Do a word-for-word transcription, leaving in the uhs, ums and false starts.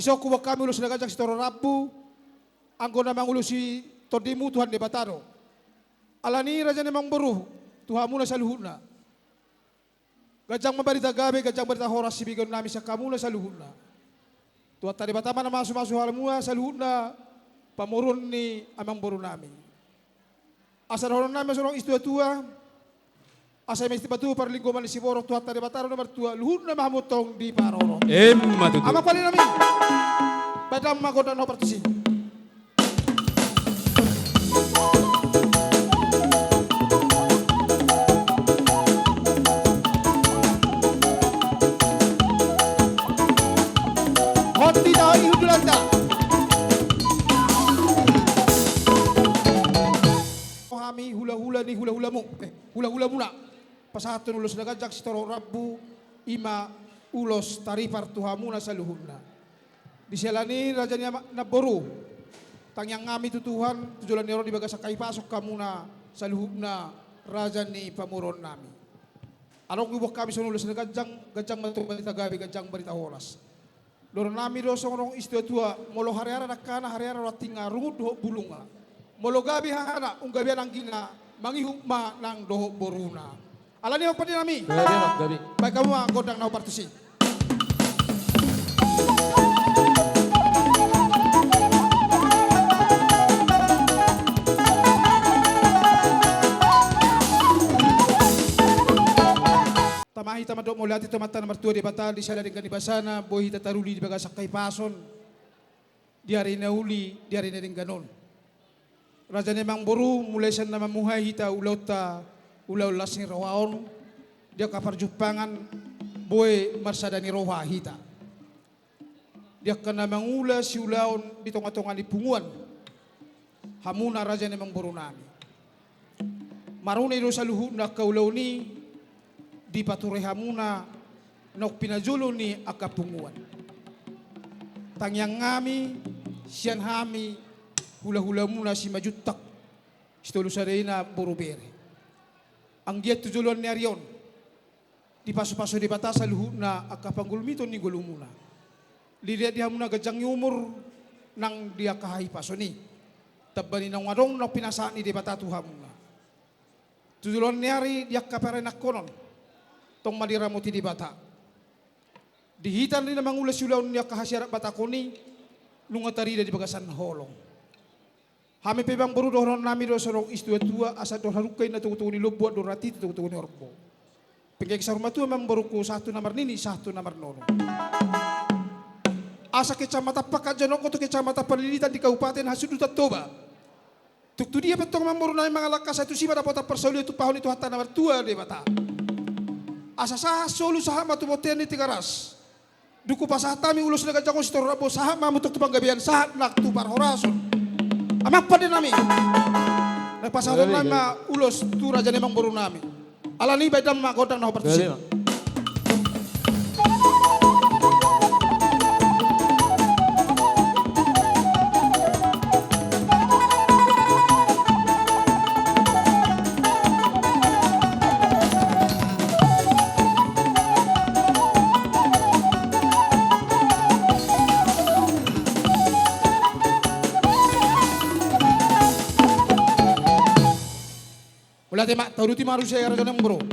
Dison huboan hami ulos na ganjang sitorop rambu, anggo na mangulosi tondimu Tuhan Debata do. Alani i raja ni amangboru, tu hamuna saluhutna. Ganjang ma barita gabe, ganjang barita horas sibegeonnami sian hamuna saluhutna. Tuhanta Debata ma na mamasumasu hamuna saluhutna, pamoruon ni amangborunami. Asa dohononnami songon i situatua, asa i ma i sipatua parlinggoman ni siborok, Tuhanta Debata do na martua, luhutna ma hamu tong diparorot. Emma tutu. Amang pande nami. Bahen damang ma gondang na hombar tusi. Hot di tahu ibu Julanta. Hami hulahula ni hulahulamu, eh, hulahulamuna. Pasahathon ulos na ganjang sitorop rambu, i ma ulos taripar tu hamuna saluhutna. Di siala ni i raja ni ama-, namboru, tangiang hami tu Tuhan, tu joloan ni ari on di bagasan hahipason hamuna saluhutna raja ni pamoruonnami. Adong huboan hami songon ulos na ganjang, ganjang ma tong barita gabe, ganjang barita horas. Dohononnami do songon i situatua, molo hariara dangkana, hariara do antingna, rungut dohot bulungna. Molo gabe hahana, umgabean anggina, mangihut ma nang dohot boruna. Alani i amang pande nami. Gabe, gabe. Bahen hamu ma gondang na hombar tusi. Tama hita mandok mauliate tu Amanta na martua Debata di sada denggan ni basana, boi hita taruli di bagasan hahipason di ari na uli, di ari na denggan on. Raja ni amangboru, mulai sian na mamuhai hita ulaonta, ulaon las ni roha on, di angka parjumpangan, boi marsada ni roha hita. Di angka na mangula siulaon di tongatonga ni punguan, hamuna raja ni amangborunami. Marune do saluhutna angka ulaon i, dipature hamuna naung pinajolo ni angka punguan. Tangiang hami, sian hami, hulahulamuna Simanjuntak, sitolu sada i na boru bere. Anggiat tu joloan ni ari on, dipasupasu Debata saluhutna angka panggulmiton ni ngolumuna. Liat di hamuna ganjang ni umur nang di angka hahipason i. Tamba ni naung adong naung pinasahat ni Debata tu hamuna. Tu joloan ni ari di angka paranakhonon, tong ma diramoti Debata. Di hita ni na mangula siulaon ni angka hasiaran Batak on i, nunga tarida di bagasan holong. Hami pe amangboru dohononnami do songon i situatua, asa dohot hadungka i na togutogu ni lombu, andor hatiha togutogu ni horbo. Penggeng saur matua amangborungku, sahat tu na marnini, sahat tu na marnono. Asa Kecamatan Pangkal Jonok dohot Kecamatan Panlilitan di Kabupaten Hasundutan Toba. Tung tu dia pe tong amangborunami mangalangka, sai tusi ma dapotan parsaulian tumpahon ni Tuhanta na martua Debata. Asa sahat solu sahat ma tu bontean ni Tigaras. Dung hupasahat hami ulos na ganjang on sitorop rambu, sahat ma hamu tong tu panggabean, sahat nang tu parhorasan. Amang pande nami. Na pasahatonnami ma ulos tu raja ni amangborunami. Alani i bahen damang ma gondang na hombar tusi. Mauliate ma, tauduti ma muse raja ni amangboru.